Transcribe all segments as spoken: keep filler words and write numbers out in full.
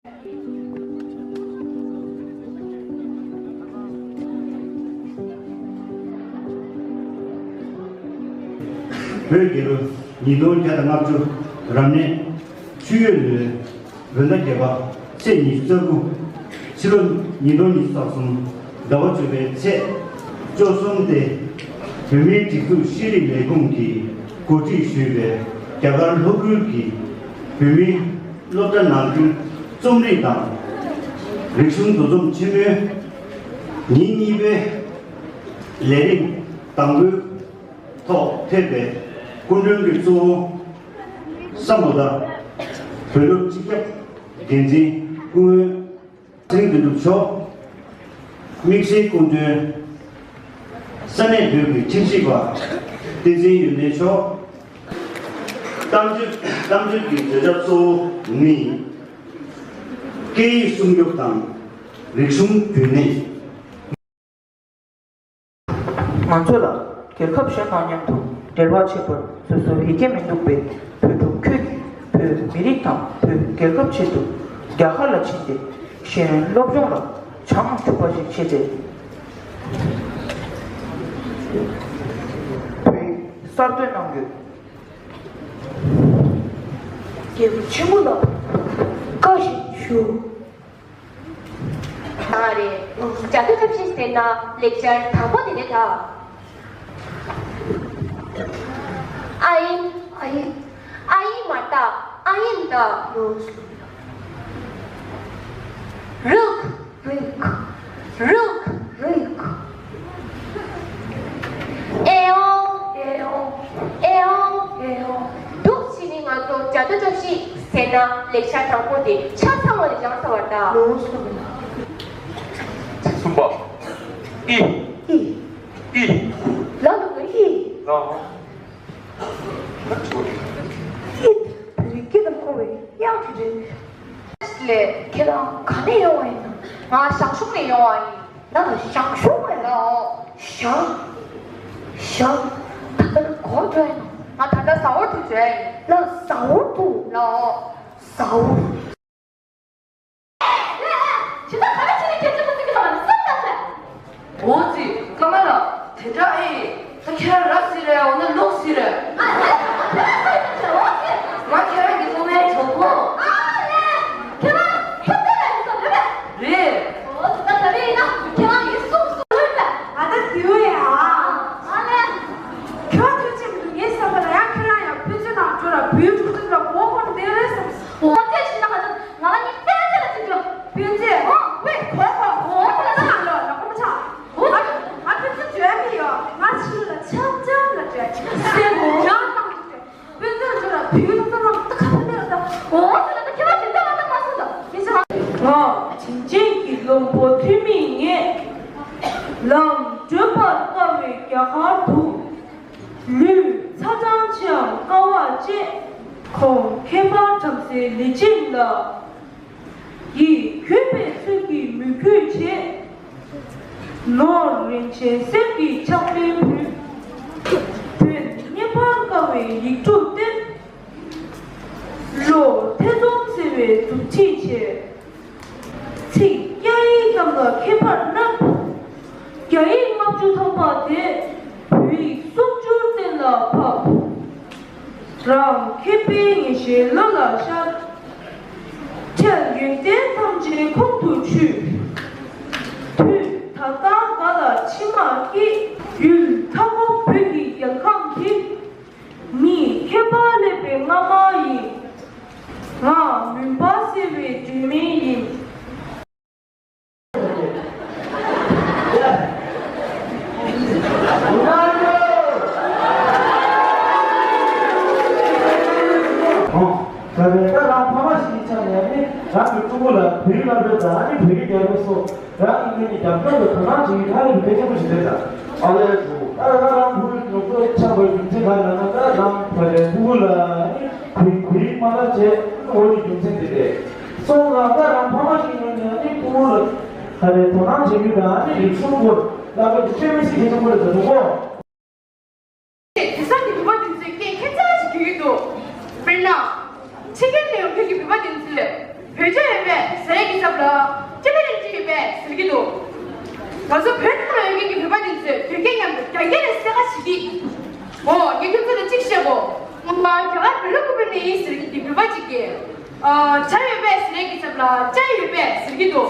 བོད་རྒྱལ་ལོ་ཉིས་སྟོང་བརྒྱ་དང་ལྔ་བཅུ་རབ་གནས་ཆུ་ཡོས་ལོའི་བོད་ཟླ་བརྒྱད་པ་ཚེས་ཉི་ཤུ་རྩ་དགུ། ཕྱི་ལོ་ཉིས་སྟོང་ཉི་ཤུ་རྩ་གསུམ་ཟླ་བ་བཅུ་པའི་ཚེས་བཅུ་གསུམ་སྟེ། བོད་མིའི་སྒྲིག་འཛུགས་ཤེས་རིག་ལས་ཁུངས་ཀྱིས་གོ་སྒྲིག་ཞུས་པའི་རྒྱ་གར་ལྷོ་ཁུལ་གྱི་བོད་མིའི་སློབ་གྲྭ་ནང་ཁུལ་རྩོམ་རིག་དང་རིག་གཞུང་འདུ་འཛོམས་ཆེན་མོའི་ཉིན་གཉིས་པའི་ལས་རིམ་དང་པོའི་ཐོག་ཕེབས་པའི་སྐུ་མགྲོན་གྱི་གཙོ་བོ་ས་མོ་དང་བོད་སློབ་སྤྱི་ཁྱབ་འགན་འཛིན་སྐུ་ངོ་ཚེ་རིང་དོན་གྲུབ་མཆོག་དམིགས་བསལ་སྐུ་མགྲོན་ས་གནས་བོད་ཀྱི་ཁྲིམས་ཞིབ་པ་བསྟན་འཛིན་ཡོན་ཏན་མཆོག་གཏམ་བརྗོད་གཏམ་བརྗོད་ཀྱི་བརྗོད་བྱ་གཙོ་བོ་ནི། སྐད་ཡིག་སྲུང་སྐྱོབ་དང་རིག་གཞུང་རྒྱུན་གནས། ང་ཚོ་ལ་རྒྱལ་ཁབ་གཞན་དང་མཉམ་དུ་འབྲེལ་བ་བྱེད་པར་སོ་སོར་ཡི་གེ་མི་འདུག་པས། བོད་ཕྲུག་ཁྱོད་ཀྱིས་བོད་མི་རིགས་དང་བོད་རྒྱལ་ཁབ་ཆེད་དུ་རྒྱ་གར་ལ་ཕྱིན་ཏེ་གཞན་སློབ་སྦྱོང་ལ་བྱང་ཆུབ་པ་ཞིག་བྱེད་དེ། བོད་ཡིག་གསར་གཏོད་གནང་རྒྱུ། རྒྱལ་བ་ཆེན་པོ་ལ་བཀའ་ཞིག་ཞུ། ཨ་རེད། བྱ་དུ་ཐབས་ཤེས་ཟེར་ན་ལེགས་སྦྱར་དང་པོ་དེ་རེད་ད། ཨ་ཡིན། ཨ་ཡིན། ཨ་ཡིན་མ་ད་ཨ་ཡིན་ད། རུག་རུག་རུག་རུག་ཨེ་ཨོ་ཨེ་ཨོ་ཨེ་ཨོ་ཨེ་ཨོ། འདུག་བྱས་ནས་ང་ཚོ་བྱ་དུ་ཐབས་ཤེས་ཟེར་ན་ལེགས་སྦྱར་དང་པོ་དེ་ཆ་ཚང་བ་ལ་སྦྱངས་ཚར་བ་ད། ལོ་གསུམ། ཚིག་གསུམ་པ། ཨི། ཨི། ཨི། ལ་ལུ་གུ་ཨི། ལ། ཨི། བོད་སྐད་དང་གོ་བའི་དབྱངས་དེ་རེད། ལས་ཁྱེད་རང་ག་ནས་ཡོང་བ་ཡིན་ནམ། ང་ཞང་ཞུང་ནས་ཡོང་བ་ཡིན། ལ་ཞང་ཞུང་ནས་ལ། ཞང་། ཞང་། ད་ལྟ་ག་པར་འགྲོ་ཡིན་ནམ། ང་ད་ལྟ་ཟ་འོར་དུ་འགྲོ་ཡ་ཡིན། ལ་ཟ་འོར་དུ། ལ། ཟ་འོར། ཇི་ལྟར་ག་རེ་བྱས་ནས་ཁྱེད་ཚོ་ཁོ་ཚོ་གི་ལ་མ་ནི་བསམ་བཏང་ཟེར། འོ་ཙི་ཀ་མ་ལ་དེ་འདྲ་ཨེ། ད་ཁྱེད་རང་ར་སི་རེད། འོ་ན་ལོག་སི་རེད། ང་ཁྱེད་རང་གི་སློབ་མའི་གྲོགས་པོ། ཨ་ལེ། ཁྱེད་རང་ཐུབ་བསྟན་ལ་ཡིན་ས་རེད་པས། རེད། འོ་ཙི་ད་ད་རེས་ཡིན་ན་ཁྱེད་རང་ཡིན་གསུངས་སོང་རེད་པས། ཨ་ད་དེའུ་ཡ། ཨ་ལེ། ཁྱོད་ཐུགས་ཆེ་མི་འདུག་ངའི་བསམ་པ་ལ་ཡང་ཁྱེད་རང་ཡང་ཕན་ཚུན་ནང་འགྲོ་ལ་བུའི་ཕྲུ་གུ་ལ་མགོ་སྐོར་བསྡད་རེད་བསམ། འོ་ཙི་ཞིག་ན་ང་ད། ང་ལ་ནི་ཕན་ཚུན་ལ་ཅིག་འགྲོ། ཕན་ཚུན། ཨོ། ཝེ། གོ་གོ་གོ་གོ་ལ་ལ་ལ་ལ་ལ་ལ། ཨོ། ང་ཕན་ཚུན་བརྗོད་མི་ཡོད། ང་ཕྱི་ལ་ཆབ་ཆབ་ལ་བརྗོད་ཅིག་སེ་གོ། ཡང་བཏང་ཅིག་བརྗོད། ཕན་ཚུན་བརྗོད་ལ་བུའི་ལ་ལ་ད་ཁ་ཕན་ཚུན་ལ་ད། ཨོ་ཙི་ལ་ད་ཁྱེད་རང་དེ་འདྲ་ལ་ད་མ་སོང་ད། ཁྱེད་ཚོ། ང་དྲིན་ཅན་གྱི་བློན་པོ་ཐོན་མི་ངས། ལམ་བགྲོད་པར་དཀའ་བའི་རྒྱ་གར་དུ། ལུས་ཚ་གྲང་ཆེའམ་དཀའ་བ་སྤྱད། ཁོང་ཁྱད་པར་བྲམ་ཟེ་ལི་ཅན་ལགས་ཀྱིས་གུས་པའི་ཚུལ་གྱིས་མོས་གུས་བྱས། ནོར་རིན་ཆེན་གསེར་གྱི་ཕྱག་དཔེ་ཕུལ། དོན་བསྙེན་པར་དཀའ་བའི་ཡིག་དྲུག་བསྟན། བློ་ཐེ་ཚོམ་སེལ་བའི་མཛུབ་ཁྲིད་བྱས། ཚིག་རྒྱ་ཡིག་ཙམ་ལ་མཁས་པར་བསྣམས། རྒྱ་ཡིག་ལྔ་བཅུ་ཐམ་པ་དེ་བོད་ཡིག་སུམ་ཅུ་གཏན་ལ་ཕབ། རང་མཁས་པའི་ངེས་ཤེས་བློ་ལ་ཤར། ཁྲལ་ཡོན་ཏན་ཐམས་ཅད་ཁོང་དུ་ཆུད། དུས་ད་ལྟ་ག་ལ་མཆི་མ་སྐྱེས། ཡུལ་མཐའ་འཁོབ་བོད་ཀྱི་རྒྱལ་ཁམས་འདི། མི་མཁས་པ་སླེབས་པའི་རྔ་མ་ཡིན། ང་མུན་པ་སེལ་བའི་སྒྲོན་མེ་ཡིན། ད་རེས་ད་རང་ཕ་མ་ཞིག་ཡིན་ཆ་ནས་ནི་རང་གི་ཕྲུ་གུ་ལ་བོད་ཡིག་བསླབ་པའི་ད་ཨ་ནི་བོད་ཡིག་རྒྱལ་པོ་སོགས། རང་ཡིན་ནའི་རྒྱབ་སྐྱོར་དང་དོ་སྣང་བྱེད་ཀྱི་ཐག་རིང་དུ་གལ་ཆེན་པོ་ཞིག་རེད་ད། ཨ་ལས་འདུག་ཨ་ལས་ད་རང་བུ་ལུག་ཏོ་ཆགས་པའི་རྒྱུ་མཚན་ག་རེ་ལབ་ན། ད་རང་ཕ་རེད་ཕྲུ་གུ་ལ་ནི་བུ་བུ་ཡིག་མ་ལབ་བྱས་འོ་ནི་རྒྱུ་མཚན་དེ་རེད། སོང་ཙང་ད་རང་ཕ་མ་ཞིག་ཡིན་ནའི་ཕྲུ་གུ་ལ་ག་རེ་དོ་སྣང་བྱེད་རྒྱུ་དང་ནི་རིག་གཞུང་སྐོར་ལབ་པ་དེ་དཔེ་མི་སྲིད་གལ་ཆེན་པོ་རེད་ད་འདུག་གོ། དེང་སང་གི་བོད་པ་དེ་ཚོས་སྐད་ཁྱད་མཚར་ཞིག་རྒྱག་གི་འདུག་དཔེར་ན། ཕྱི་རྒྱལ་ནས་ཡོང་མཁན་གྱི་བོད་པ་དེ་ཚོས་ བོད་ཆས་ཡོད་པས་ཟེར་གྱི་ཚབ་ལ། ཅི་ལ་རིན་ཅི་ཡོད་པས་ཟེར་གྱི་འདུག་ང་ཚོ་བོད་ནང་ལ་ཡོད་མཁན་གྱི་བོད་པ་དེ་ཚོས་བོད་སྐད་མཉམ་དུ་རྒྱ་སྐད་ལ་གསལ་ཁ་བྱེད་ཀྱི། འོ་ངས་ཁྱོད་ཚོ་ལ་གཅིག་བཤད་གོ། སྔོན་མ་རྒྱ་གར་བོད་ལ་ཁུ་པི་ནས་ཡིན་ཟེར་གྱི་གི་བོད་པ་གཅིག་གིས། ཨ་ཇ་ཡོད་པས་ཟེར་གྱི་ཚབ་ལ་ཅ་ཡོད་པས་ཟེར་གྱི་འདུག་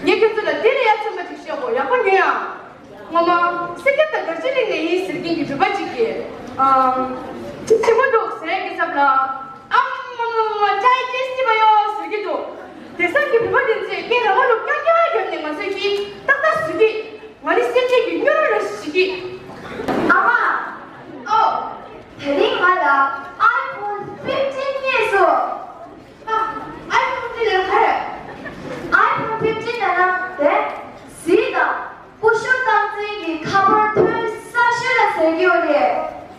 ངས་ཁྱོད་ཚོ་ལ་དེ་ལས་ཡ་མཚན་པ་གཅིག་བཤད་གོ། ཡག་པོ་ཉོན་ཡ། སྔོན་མ་སེ་ཀེ་དང་གར་ཅི་ལིང་ནས་ཡིན་ཟེར་མཁན་གྱི་བོད་པ་གཅིག་གིས། ཨམ། ཆི་མོ་འདུག་ཟེར་གྱི་ཚབ་ལ། ཨམ་མ་མ་མ་ཅའི་ཅེས་སི་བ་ཡོ་ཟེར་གྱི་འདུག་དེང་སང་གི་བོད་པ་དེ་ཚོས་སྐད་ར་བ་ལུག་ཀྱག་ཀྱག་བརྒྱབ་ནས་ང་ཚོའི་སྐད་ཏག་ཏག་བཟོ་གི། ང་ནི་སེམས་ཅན་གྱི་སྨྱོ་ར་ར་ཞིག་གི། ཨ་མ། ཨོ། དེ་རིང་ང་ལ་ཨའི་ཕོན་ཕིབ་ཊིན་རྙེད་སོང་། ཨ། ཨའི་ཕོན་ཕིབ་ཊིན་ལབ་ན་ག་རེ། ཨའི་ཕོན་ཕིབ་ཊིན་ལབ་ན་དེ། གཟིགས་དང་། སྐུ་ཞབས་བསྟན་འཛིན་གྱི་ཁ་པར་ཐོན་ས་ཤོད་ལ་ཟེར་གྱི་ཡོད་རེད།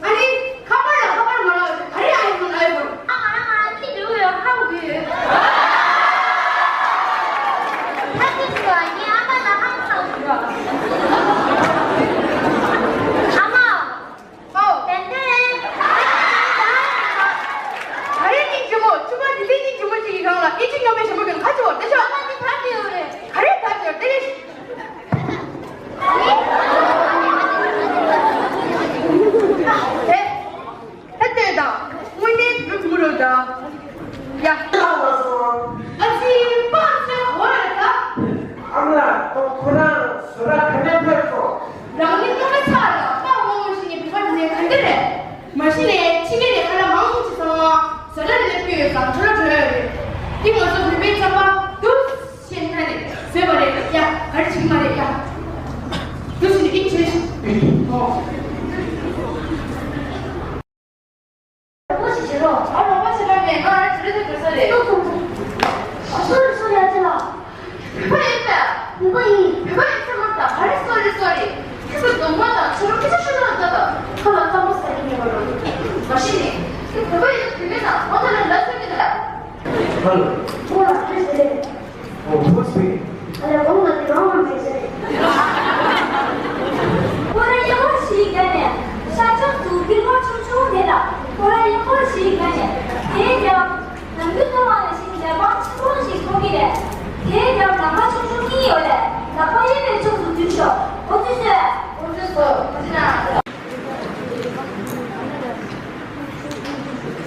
ཨ་ནི་ཁ་པར་ལ་ཁ་པར་མ་ལབ་ག་རེ་ཨའི་ཕོན་ཨའི་ཕོན། ཨ་ང་རང་ང་རང་ཁྱི་འདྲ་བོ་ཡོད་ཧ་གོ་གི་ཡོད། ཧ་གི་སོ་ངའི་ཨ་མ་ལ་ཧ་གོ་ཧ་གོ་གི་ཡོད། ཨ་མ། ཨོ། ཏན་ཏན། ད་རེས་ཀྱི་ཇོ་མོ་ཆུ་མ་འདི་ལས་ཀྱི་ཇོ་མོ་གཅིག་གི་སྒང་ལ་ཨི་ཅི་ངོ་མའི་ཞྭ་མོ་གི་ཁ་ཆེ་བ་འདི་ཤོག་ཨ་མ་འདི་ད་ནི་ཡོད་རེད། ག་རེ་ད་ནི་ཡོད་དེ་རེད། ཨེ། ཨེ་ལྟོས་དང་། དངོས་གནས་བུ་མོ་རེད་ད། ཡ། ཨ་ཙི་པ་ཚོའི་གོ་རེད་ད། ཨ་མ་ལགས་ཁོ་ཁོ་རང་བཟོ་གྲྭ་ག་ནས་ཕེབས་སོང་། རང་ནི་སྔོན་མ་ཆགས་ལ་པ་དབང་བོ་ཞིག་ནས་བུ་ག་ནས་ག་འདི་རེད། མ་གཞི་ནས་ཕྱི་རྒྱལ་ནས་ཁ་ལག་མང་ཆེ་ཚང་མ་བཟོ་གྲྭ་ནས་སླེབས་ཀྱི་ཡོད་ཙང་བྲོ་ར་བྲོ་ཡ་རེད། འདི་ང་ཚོ་བོད་པའི་རྩམ་པ་འདུག་ཤེས་ན་ནས་བཟོས་པ་རེད་ཡ། ག་རེ་བྱེད་ཀྱི་མ་རེད་ཡ། འདུག་ཤེས་ནས་ཨིན་བྱོས་ཤིག་ཨོ། རོགས་པ་ཞིག་བྱེད་རོགས། ཨ་རོགས་པ་བྱེད་པ་མེད། ང་རང་བྱེད་རེད་དུ་འགྲོ་ས་རེད། ཏོག་ཙམ་ཙམ། ཨ་སོ་རི་སོ་རི་ཨ་ཅེ་ལགས། བོད་པ་ཡིན་པས། བོད་པ་ཡིན། བོད་པ་ཡིན་ཚང་མ་དང་ག་རེ་སོ་རི་སོ་རི། ཁྱི་ཚོ་གདོང་པ་དང་ཕྱི་རོ་སྐད་ཆ་ཤོད་རོགས་ད་དང་ཁ་ལ་རྩམ་པ་ཟ་གི་མེད་པ་རོ། མ་གཞི་ནས་ཁྱི་བོད་པ་ཡིན་ན་བུད་མེད་དང་ངོ་ཐ་ལ་ལ་ཟེར་གི་འདུག་ཧ་ལོ། ཁོ་ལ་ཁྱི་ཟེར། ཨོ་ཕོ་སི། ཨ་ལས་འོང་ལ་དེ་རང་མ་མེད་ཟེར། ཁོ་རང་ཡག་པོ་ཞིག་བརྒྱབ་ནས་ཤ་ཆང་དུ་ཀིར་བ་ཆུང་ཆུང་དེ་ལ་ཁོ་རང་ཡག་པོ་ཞིག་བརྒྱབ་ནས་དེ་རྒྱབ་ནམ་རྒྱུན་ཐོག་མ་ནས་ཤིང་འདྲ་མང་ཆུང་ཆུང་ཞིག་མཐོང་གི་རེད། དེ་རྒྱབ་ནམ་མཁའ་ཆུང་ཆུང་གཉིས་ཡོད་རེད། ནམ་མཁའ་གཡས་པའི་ཕྱོགས་སུ་འཛུལ་ཤོག་འགོ་ཚུགས་སོང་། འགོ་ཚུགས་སོང་། འགོ་ཚུགས་ན།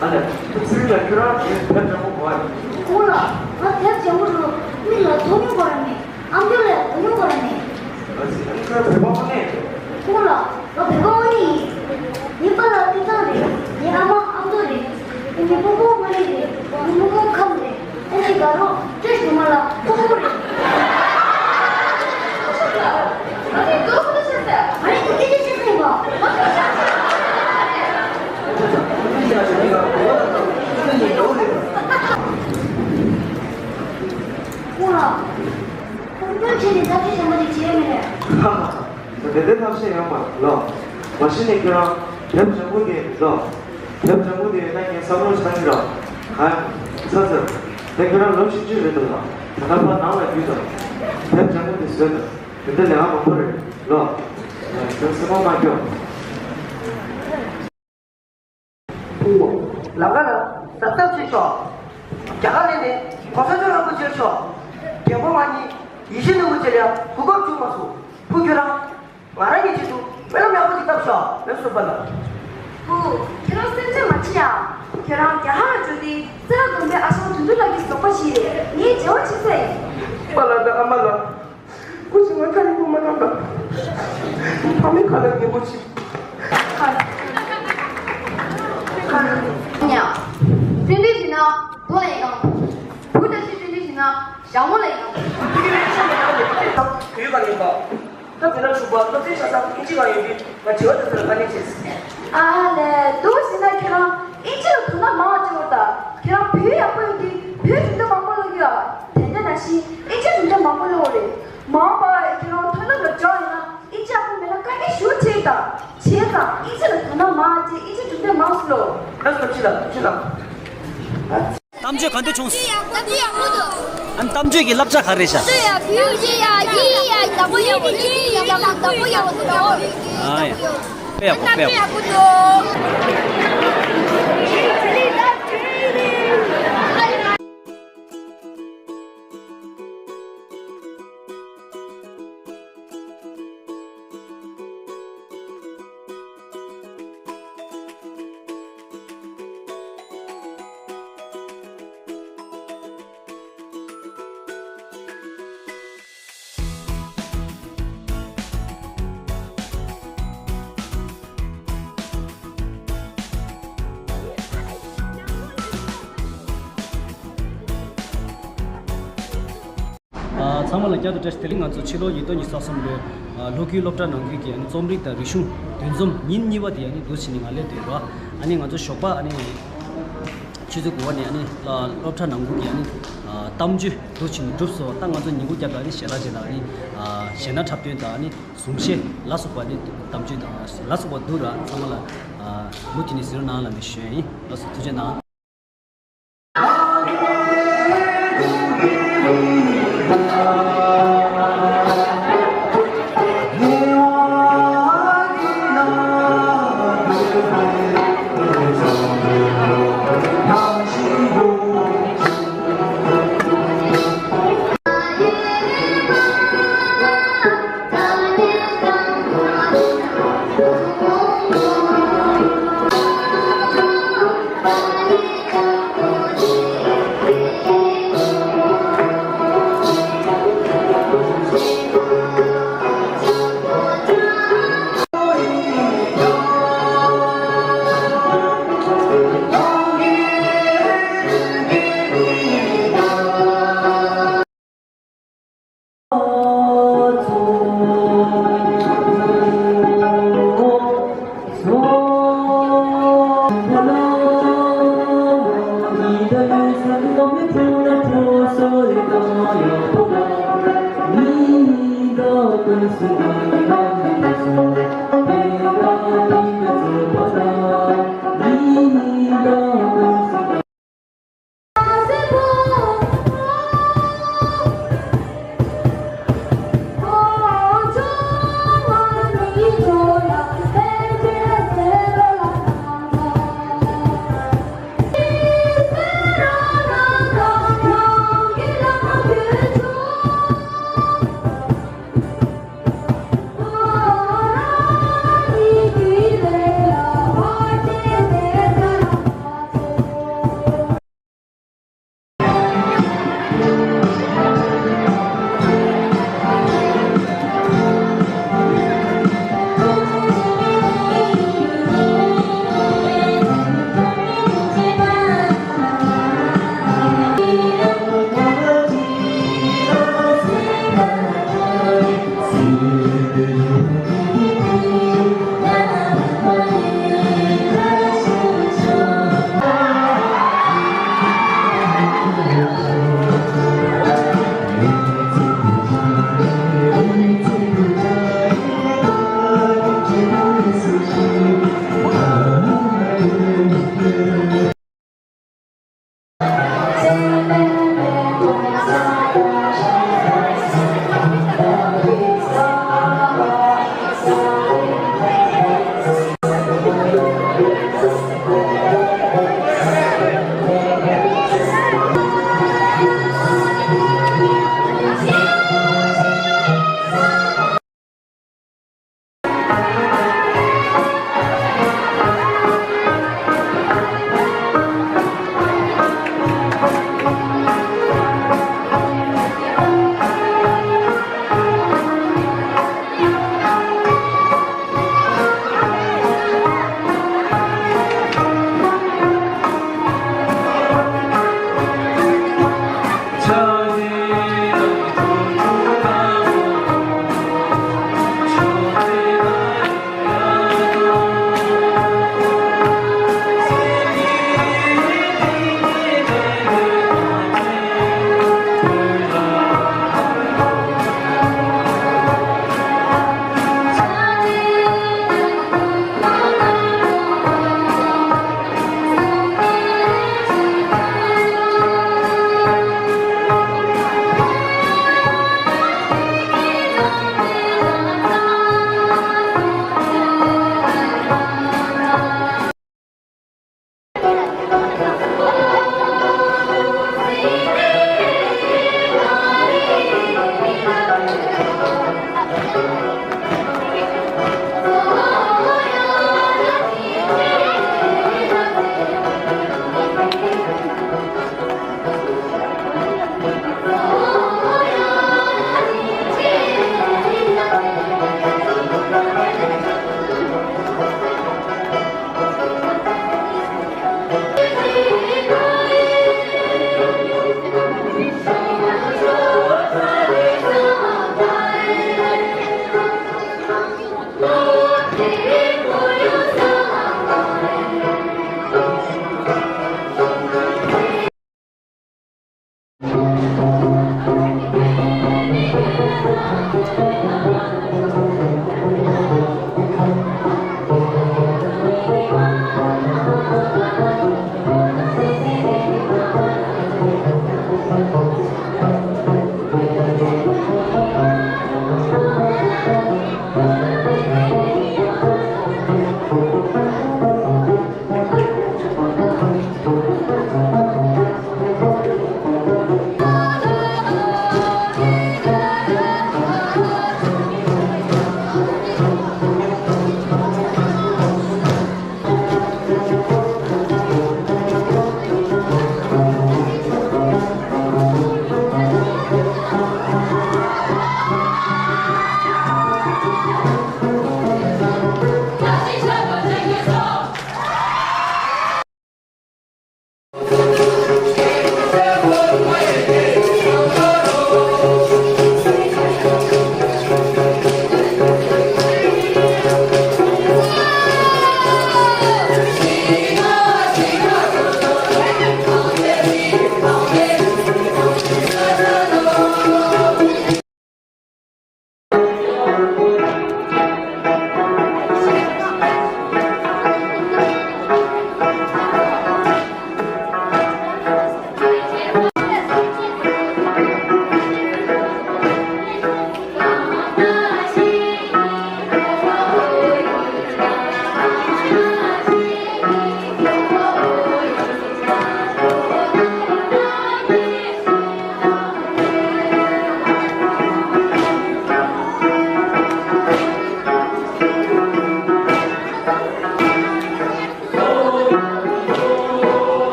ཨ་ལས། ཐུགས་སྲས་ལ་ཁྱོད་རང་གིས་དེབ་སྦྱང་པོ་གོ་བ་ཡིན། ཁོང་ལ་ང་དེབ་སྦྱང་པོ་རུ་མིག་ལ་མཐོང་མྱོང་གོ་ར་མེད། ཨམ་ཅོག་ལ་གོ་མྱོང་གོ་ར་མེད། ཨ་ཙི། ཁྱོད་བོད་པ་དངོས་གནས་རེད། ཁོང་ལ་ང་བོད་པ་དངོས་གནས་ཡིན། ངའི་པཱ་ལགས་སྐལ་བཟང་རེད། ངའི་ཨ་མ་ཨ་མདོ་རེད། ངའི་སྤོ་བོ་མ་ནི་རེད། ངའི་རྨོ་མོ་ཁམས་རེད། ཨེ་ཅི་དགའ་རོགས་བཀྲ་ཤིས་སྒྲོལ་མ་ལགས་སྤོ་བོ་རེད། ཨ་ནི་དུ་སྐད་ཆ་བཤད་ས་ཡིན་པ། ཁོང་ལ་ཁོང་སྐྱོན་བྱས་ནས་ཐབས་ཤེས་གཞན་པ་ཅིག་བྱས་ཡོད་མེད་ལས། ཧ་ཧ། དེ་འདྲའི་ཐབས་ཤེས་ཡོད་མ་རེད་ལོ། མ་གཞི་ནས་ཁྱོད་རང་དེབ་སྦྱང་པོ་དེ་ཡིན་ལོ། དེབ་སྦྱང་པོ་དེ་ཡིན་ན་ངས་བསམ་བློ་བཏང་གི་རོགས། གང་ཡང་ཚ་ཚ། དེ་ཁྱོད་རང་ལོ་བཞི་བཅུ་རེད་འདུག་ལ། ད་ལྟ་ཕར་ནང་ལ་རྒྱུགས་དང་། དེབ་སྦྱང་པོ་དེ་བཟོས་དང་། དེ་འདྲ་ལས་ཀ་མང་པོ་རེད་ལོ། ཁྱོད་སེམས་པ་མ་སྐྱོ། ལམ་ཁ་ལ་གཟབ་གཟབ་བྱེད་ཤོག་རྒྱ་གར་ལ་ནས་གོང་ས་མཆོག་ལ་སྐུ་མཁྱེན་ཤོག་རྒན་པོ་ང་གཉིས་ཡིད་བཞིན་ནོར་བུ་མཇལ་ཡ་གོ་སྐབས་བྱུང་མ་སོང་། བུ་ཁྱོད་རང་ང་རང་གི་ཆེད་དུ་སྨོན་ལམ་ཡག་པོ་ཅིག་བཏབ་ཤོག་ལགས་སོ་པཱ་ལགས། བུ། ཁྱེད་རང་སེམས་ཁྲལ་མ་བྱེད་ཡ། ཁྱེད་རང་རྒྱ་གར་ལ་འབྱོར་ཏེ་སེ་ར་དགོན་པའི་ཨ་ཞང་དོན་གྲུབ་ལགས་ཀྱི་རོགས་པ་ཞིག་རེད། ངས་མཇལ་བ་བྱེད་ས་ཡིན། པཱ་ལགས་དང་ཨ་མ་ལགས། སྐུ་མཁྱེན། ང་ཁ་ལ་ཉན་པོ་མ་གནང་དང་། ཕ་མའི་ཁ་ལ་ཉན་པོ་བྱེད། ཉ། བརྩོན་འགྲུས་བྱས་ན་རྡོ་ལ་ཡང་གང་། བུ་བཀྲ་ཤིས་བརྩོན་འགྲུས་བྱས་ན་ཞྭ་མོ་ལ་ཡང་གང་། ཡོད་པ་ཡིན་པ། སྐབས་དེ་ལ་ཞུགས་པ་སློབ་ཚན་ཆ་ཚང་ཨིན་ཇི་སྒང་ཡོད་དུས་ང་དྲི་བ་དེ་ཚོ་ལ་བཀའ་ལན་བྱས། ཨ་ལས། འདུག་ཟེར་ན་ཁྱེད་རང་ཨིན་ཇི་ལ་དོ་སྣང་མང་བྱེད་དགོས་ད། ཁྱེད་རང་བོད་ཡག་པོ་ཡོད་དུས་བོད་གྲུབ་འབྲས་མང་པོ་སློག་གི་ཡོད། དེ་འདྲ་ནང་བཞིན་ཨིན་ཇི་གྲུབ་འབྲས་མང་པོ་སློག་རེད། མ་འོངས་པ་ཁྱེད་རང་མཐོ་སློབ་ལ་འགྲོ་ཡོང་ན་ཨིན་ཇི་ཡག་པོ་མེད་ན་བཀའ་འདྲི་ཞུ་བྱེད་དང་། བྱས་ཙང་ཨིན་ཇི་ལ་དོ་སྣང་མང་བྱེད། ཨིན་ཇི་གྲུབ་འབྲས་མང་སློག་ལགས་སོ། ཐུགས་རྗེ་ཆེ་ལགས། ཐུགས་རྗེ་ཆེ་ལགས། གཏམ་བརྗོད་ག་འདྲ་བྱུང་སོང་། གཏམ་བརྗོད་ཡག་པོ་འདུག་ཨ་ནི་གཏམ་བརྗོད་ཀྱི་བསླབ་བྱ་ག་རེ་རེད་ཤག་ཡག་པོ་ཡག་པོ་ཡག་པོ་ཡག་པོ་ཡག་པོ་ཡག་པོ་ཡག་པོ། ཨ་ཡ། དཔེ་ཡག་པོ། དཔེ་ཡག་པོ། གཏམ་བརྗོད་ཡག་པོ་འདུག་ཚང་མ་ལ་བསྐྱར་དུ་བཀྲ་ཤིས་བདེ་ལེགས། ང་ཚོ་ཕྱི་ལོ་ཉིས་སྟོང་ཉི་ཤུ་རྩ་གསུམ་ལོའི་ལྷོ་ཁུལ་སློབ་གྲྭ་ནང་ཁུལ་གྱི་ཨ་ནི་རྩོམ་རིག་དང་རིག་གཞུང་འདུ་འཛོམས་ཉིན་གཉིས་པ་དེ་ཨ་ནི་འདུག་བྱས་ནས་ང་སླེབས་བསྡད་ཡོད་རེད། ཨ་ནི་ང་ཚོ་ཞོགས་པ་ཨ་ནི་ཆུ་ཚོད་དགུ་པ་ནས་ཨ་ནི་སློབ་གྲྭ་ནང་ཁུལ་གྱི་ཨ་ནི་གཏམ་བརྗོད་འདུག་བྱས་ནས་གྲུབ་སོང་། ད་ང་ཚོ་ཉིན་གུང་རྒྱབ་ལ་ཨ་ནི་ཞལ་ལག་བྱས་དང་ཨ་ནི་གཞས་སྣ་འཁྲབ་སྟོན་དང་ཨ་ནི་གཟུངས་བཞེས་ལ་སོགས་པ་ཨ་ནི་གཏམ་བརྗོད་དང་ལ་སོགས་པ་འདུག་ར། ཚང་མ་ལ་མུ་མཐུད་ནས་གཟིགས་རོགས་གནང་ལབ་ནས་ཞུ་ཡ་ཡིན། ལགས་སོ། ཐུགས་རྗེ་གནང་།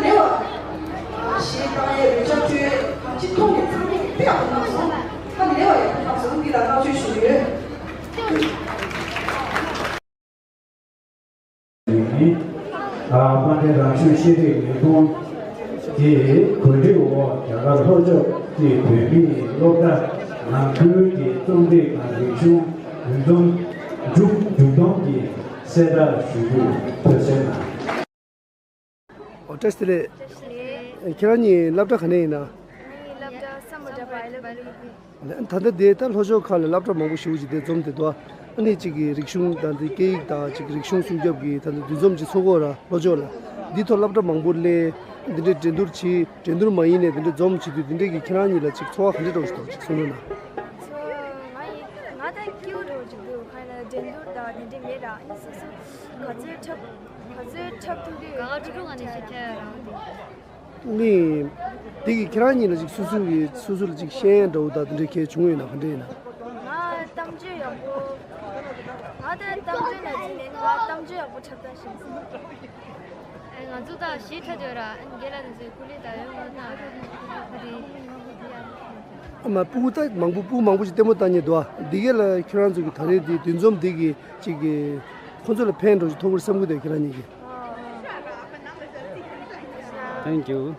ལེགས་པ་ཞེས་བཏང་ཡས་རེ་ཆག་བཅོས་གང་ཅི་མཐོང་ནས་ཚང་མས་དཔེ་ཡག་པོ་གནང་སོང་། ད་ལེགས་པ་ཡག་པོ་གནང་སོང་། འདི་ལ་བསྔགས་བརྗོད་ཞུ་གི་ཡོད། ཡིན། དཔལ་ལྡན་རང་གཞུང་ཤེས་རིག་ལས་ཁུངས་ཀྱི་གོ་སྒྲིག་འོག་རྒྱ་གར་ལྷོ་ཕྱོགས་ཀྱི་བོད་མིའི་སློབ་གྲྭ་ནང་ཁུལ་གྱི་རྩོམ་རིག་དང་རིག་གཞུང་འདུ་འཛོམས་འགྲུབ་འགྲུབ་སྟངས་ཀྱི་གསལ་བསྒྲགས་ཞུ་རྒྱུ་ཐུགས་སེམས་གནང་། ཨོ། བཀྲ་ཤིས་བདེ་ལེགས། བཀྲ་ཤིས་བདེ་ལེགས། ཁྱེད་རང་གཉིས་སློབ་གྲྭ་ག་ནས་ཡིན་ན། ངའི་སློབ་གྲྭ་སམ་བྷོ་ཊ་བྷ་ཡོ་ལོ་ཇི་ལ་ཡིན། ད་ལྟ་དེ་ད་ལྷོ་ཕྱོགས་ཁག་ལ་སློབ་གྲྭ་མང་པོ་ཞེ་པོ་ཅིག་དེ་འཛོམས་བསྡད་འདུག་ཨ་ནི་གཅིག་གི་རིག་གཞུང་དང་དེ་སྐད་ཡིག་དང་གཅིག་གི་རིག་གཞུང་སྲུང་སྐྱོབ་ཀྱི་ད་ལྟ་འདུ་འཛོམས་ཅིག་ཚོགས་ཀྱི་ཡོད་ར། ལྷོ་ཕྱོགས་ལ་འདི་ཐོག་སློབ་གྲྭ་མང་པོ་སླེབས། འདི་འདྲའི་འགྲན་བསྡུར་བྱེད། འགྲན་བསྡུར་མ་ཡིན་ནའི་འདི་འདྲའི་འཛོམས་བྱེད་དུས་འདི་འདྲའི་གི་ཁྱེད་རང་གཉིས་ལ་ཅིག་ཚོར་བ་ག་འདྲ་འདྲ་བོ་ཞིག་འདུག་ཅིག་གསུང་རོགས་གནང་། ཚོར་བ། ང་ཡི་ང་ད་སྐྱིད་པོ་འདྲ་བོ་ཅིག་འདུག་གང་ཡིན་ན་འགྲན་བསྡུར་དང་དེ་འདྲའི་མེད་ར། ཨ་ནི་སོ་སོ་ག་ཚོད་འཁྲབ་ག་ཚོད་འཁྲབ་ཐུབ་ཀྱི་ཡོད། ག་ག་ཁྲུ་ཁྲུ་ག་ནས་ཤེས་ཁྱོད་རང་དེ། ནི། དེ་གི་ཁྱེད་རང་གཉིས་ལ་ཅིག་སོ་སོ་གི་སོ་སོ་ལ་ཅིག་ཤེས་ཡོན་འདྲ་བོ་དང་དེ་འདྲའི་གལ་བྱུང་ཡོད་ན་ག་འདྲ་ཡིན་ན། ང་གཏམ་བརྗོད་ཡག་པོ། ང་ད་གཏམ་བརྗོད་ན་ཅིག་མེད། ང་གཏམ་བརྗོད་ཡག་པོ་འཁྲབ་ད་ཤེས་སོང་། ཨེ། ང་ཚོ་ད་ཞེ་དྲག་ཡོད་ར། ཨ་ནི་རྒན་ལགས་ཚོས་སྐུ་ལས་ད་ཡོད་མ་ཐག་ཨ་མ་སྤུ་གུ་ད་མང་པོ་སྤུ་གུ་མང་པོ་ཞིག་ལྟད་མོ་ལྟ་མཁན་འདུག་ཨ། འདི་ག་ལ་ཁྱེད་རང་ཚོ་གི་ད་རེས་འདི་འདུ་འཛོམས་འདི་གི་ཅིག་གི་ཁོང་ཚོ་ལ་ཕན་འདྲ་བོ་ཞིག་ཐོགས་ཀྱི་རེད་བསམ་གྱི་འདུག་ཁྱེད་རང་གཉིས་ཀྱིས། Thank you.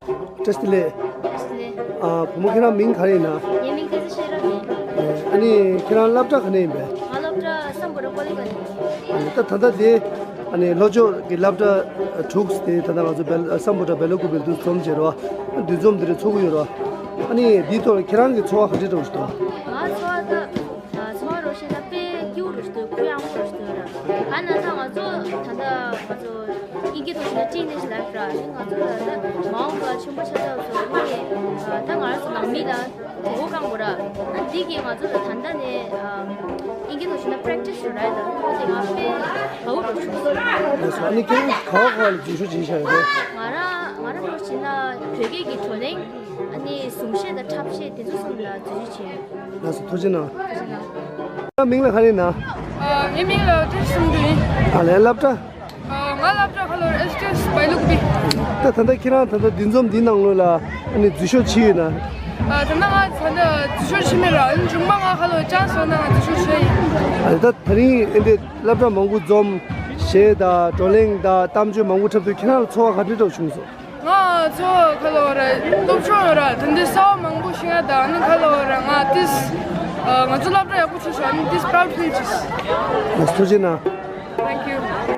བཀྲ་ཤིས་བདེ་ལེགས། བཀྲ་ཤིས་བདེ་ལེགས། ཨ། བུ་མོ་ཁྱེད་རང་མིང་ག་རེ་ཡིན་ན། ངའི་མིང་སྐལ་བཟང་ཤེས་རབ་ཡིན། ཨ་ནི་ཁྱེད་རང་སློབ་གྲྭ་ག་ནས་ཡིན་པས། ང་སློབ་གྲྭ་སམ་བྷོ་ཊ་པོ་ལི་ཀ་ནས་ཡིན། ཨ་ནི་ད་ད་ལྟ་དེ་ཨ་ནི་ལྷོ་ཕྱོགས་ཀྱི་སློབ་གྲྭ་དྲུག་དེ་ད་ལྟ་ང་ཚོ་སྦེལ་སམ་བྷོ་ཊ་སྦེལ་ཀོབ་ལ་འདུ་འཛོམས་བྱས་རོགས། འདུ་འཛོམས་འདི་འདྲ་ཚོགས་ཀྱི་ཡོད་རོགས། ཨ་ནི་འདིའི་ཐོག་ལ་ཁྱེད་རང་གི་ཚོར་བ་ག་འདྲ་འདྲ་བོ་ཞིག་འདུག་ང་ཚོར་བ་ད། ཚོར་བ་རོ་ཤེས་ན་དཔེ་སྐྱིད་པོ་རུ་ཞིག་འདུག་གུ་ཡངས་པོ་རུ་ཞིག་འདུག་ར། ག་ན་ད་ང་ཚོ་ད་ལྟ་ང་ཚོ་དབྱིན་སྐད་ཐོག་ཞིག་ན་ཊིན་ཨེཇ་ལའིཕ་ར། ང་ཚོ་ད་ལྟ་མ་འོངས་པ་ཆེན་པོ་ཆགས་ཚར་བ་ཚོ་ཨ་ནི་ད་ང་རང་ཚོ་ནང་མི་ལ་གོ་གོ་བསྐང་དགོས་ར། ཨ་འདི་གིས་ང་ཚོ་ལ་ད་ལྟ་ནས་ཨ་ཨིན་སྐད་ཐོག་བཤད་ན་པེ་རེག་ཊི་སི་རེད་ད། ཁོ་དེ་ང་དཔེ་དགའ་བོ་འདྲ་བྱུང་སོང་། ལགས་སོ། ཨ་ནི་ཁྱེད་རང་ག་བ་ག་བ་ལ་འཛུལ་ཞུགས་བྱེད་བཞག་ཡོད་པས། ང་རང་ང་རང་ལོ་བྱས་ན་བོད་སྐད་ཀྱི་བགྲོ་གླེང་ཨ་ནི་གཟུངས་བཤད་དང་འཁྲབ་བཤད་དེ་ཚོ་གསུམ་ལ་འཛུལ་ཞུགས་བྱས་ཡོད། ལགས་སོ། ཐུགས་རྗེ་གནང་། ཐུགས་རྗེ་གནང་། ཁྱེད་རང་མིང་ལ་ག་རེ་ཡིན་ན། ཨ་ངའི་མིང་ལ་བཀྲ་ཤིས་བསམ་འགྲུབ་ཡིན། ཨ་ལས་སློབ་གྲྭ། ཨ་ང་སློབ་གྲྭ་ཁ་ལོ་ཨེས་ཀེ་ཨེས་བྷ་ལུག་པི། ད་ད་ལྟ་ཁྱེད་རང་ད་ལྟ་འདུ་འཛོམས་འདི་ནང་ལོགས་ལ་ཨ་ནི་འཛུལ་ཞུགས་བྱས་ཡོད་ན། ཨ་ད་ལྟ་ང་ད་ལྟ་འཛུལ་ཞུགས་བྱས་མེད་ར། ཨ་ནི་མཇུག་མ་ང་ཁ་ལོ་ཅན་སོང་ན་ང་འཛུལ་ཞུགས་བྱས་ཡིན། ཨ་ད་ད་རིང་ཨེ་འདི་སློབ་གྲྭ་མང་པོ་འཛོམས། གཞས་དང་བགྲོ་གླེང་དང་གཏམ་བརྗོད་མང་པོ་འཁྲབ་དུས་ཁྱེད་རང་ལ་ཚོར་བ་ག་འདྲ་འདྲ་བྱུང་སོང་། ང་ཚོ་ཁ་ལོ་ར་སློབ་སྦྱོང་ཡོད་ར། དེ་འདྲའི་གསར་བ་མང་པོ་ཤེས་ཡ་དང་ཨ་ནི་ཁ་ལོ་ར་ང་ཏིས་ང་ཚོ་སློབ་གྲྭ་ཡག་པོ་བྱས་སོང་། ཨ་ནི་ཏིས་པ་རའུ་ཌི་ཕིལ་བྱས། ལགས་སོ། ཐུགས་རྗེ་གནང་། Thank you.